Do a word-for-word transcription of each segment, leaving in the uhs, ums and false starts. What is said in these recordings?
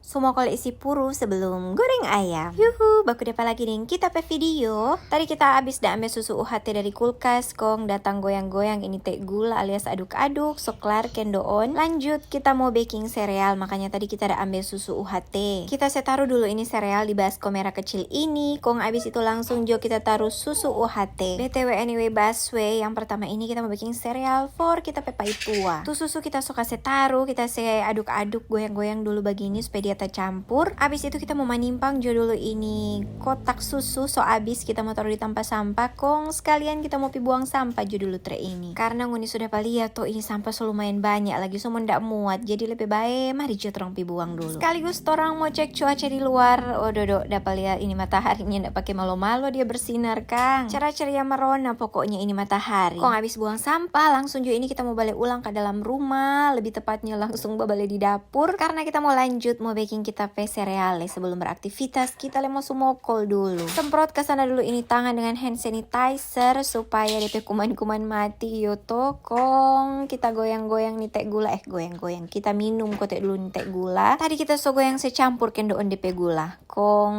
Sumokol isi puru sebelum goreng ayam. Yuhu, baku dapa lagi deng kita pe video. Tadi kita abis da ambe susu U H T dari kulkas, kong datang goyang-goyang ini te gula alias aduk-aduk, so klar kendoon. Lanjut, kita mo beking sereal, makanya tadi kita da ambe susu U H T. Kita se taru dulu ini sereal di baskom merah kecil ini, kong abis itu langsung jo kita taru susu U H T. B T W, anyway, baswe, yang pertama ini kita mo beking sereal for kita pe paitua. Tu susu kita so kase taru, kita se aduk-aduk, goyang-goyang dulu bagini supaya dia tacampur. Abis itu kita mo manimpang jo dulu ini kotak susu, so abis kita mo taru di tampa sampah, kong sekalian kita mo pi buang sampah jo dulu tre ini. Karena ngoni so dapa lia to, ini sampah so lumayan banya lagi, so mo nda muat, jadi lebe bae mari jo torang pi buang dulu. Sekaligus torang mo cek cuaca di luar. Oh, dodo, dapa lia ini matahari nyanda pake malo-malo, dia bersinar kang. Cara ceria merona pokoknya ini matahari. Kong abis buang sampah, langsung jo ini kita mo bale ulang ka dalam rumah, lebih tepatnya langsung babale di dapur, karena kita mo lanjut mo beking kita pe sereal le. Sebelum beraktivitas, kita le mo sumokol dulu. Semprot ka sana dulu ini tangan dengan hand sanitizer supaya depe kuman-kuman mati, yo to. Kong kita goyang-goyang ni te gula, eh, goyang-goyang, kita minum kote dulu ni te gula. Tadi kita so goyang se campur kendoon depe gula. Kong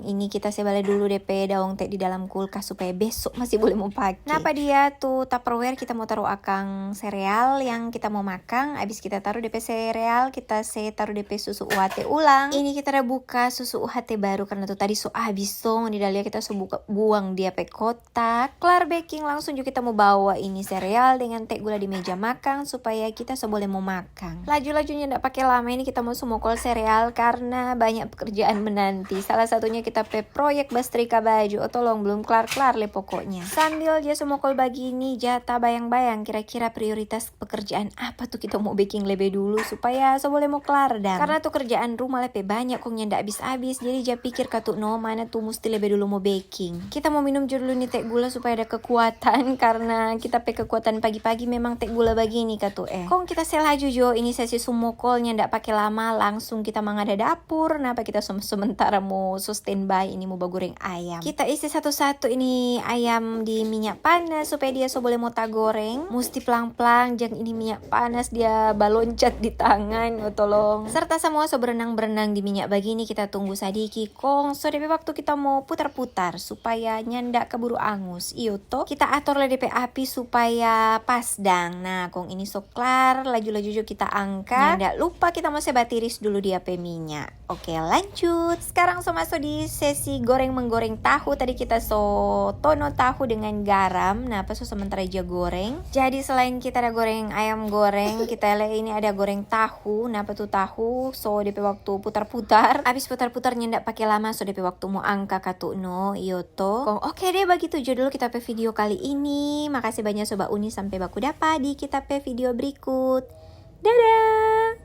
ini kita se bale dulu depe daong te di dalam kulkas supaya besok masih boleh mo pake. Napa dia tu Tupperware, kita mo taru akang sereal yang kita mo makang. Abis kita taru depe sereal, kita se taru depe susu U H T ulang. Ini kita da buka susu U H T baru karena tu tadi so abis, so ngoni da lia kita so buka, buang dia pe kotak. Klar beking, langsung jo kita mo bawa ini sereal dengan te gula di meja makang supaya kita so boleh mo makang. Laju-laju nyanda pake lama ini kita mo sumokol sereal karena banyak pekerjaan menanti. Salah satunya kita pe proyek bastrika baju. Oh, tolong, belum klar-klar le pokoknya. Sambil ja sumokol bagini, ja tabayang-bayang kira-kira prioritas pekerjaan apa tu kita mo beking lebe dulu supaya so boleh mo klar dang. Karena tu kerjaan rumah lebe banyak kong nyanda abis-abis, jadi ja pikir katu no mana tu musti lebe dulu mo beking. Kita mo minum jo dulu ni te gula supaya ada kekuatan, karena kita pe kekuatan pagi-pagi memang te gula bagini katu eh. Kong kita se laju jo ini sesi sumokol nyanda pake lama, langsung kita mangada dapur. Napa kita sem-, sementara mo so standby ini mo bagoreng ayam. Kita isi satu-satu ini ayam di minyak panas supaya dia so boleh mo tagoreng. Musti plang-plang, jang ini minyak panas dia baloncat di tangan, oh tolong. Serta samua so berenang-berenang di minyak bagini, kita tunggu sadiki, kong so depe waktu kita mo putar-putar supaya nyanda kaburu angus. Iyo to, kita ator le depe api supaya pas dang. Nah, kong ini so klar, laju-laju jo kita angka. Nyanda lupa kita mo se batiris dulu dia pe minyak. Oke, lanjut. Sekarang so maso di sesi goreng menggoreng tahu. Tadi kita so tono tahu dengan garam. Nah, apa so sementara ja goreng. Jadi selain kita ada goreng ayam goreng, kita le ini ada goreng tahu. Nah, apa tu tahu? So depe waktu putar-putar. Abis putar-putar nyanda pake lama, so depe waktu mo angka katu no, iyo to. Kong oke deh, bagitu jo dulu kita pe video kali ini. Makasih banyak Sobat Uni, sampai baku dapa di kita pe video berikut. Dadah!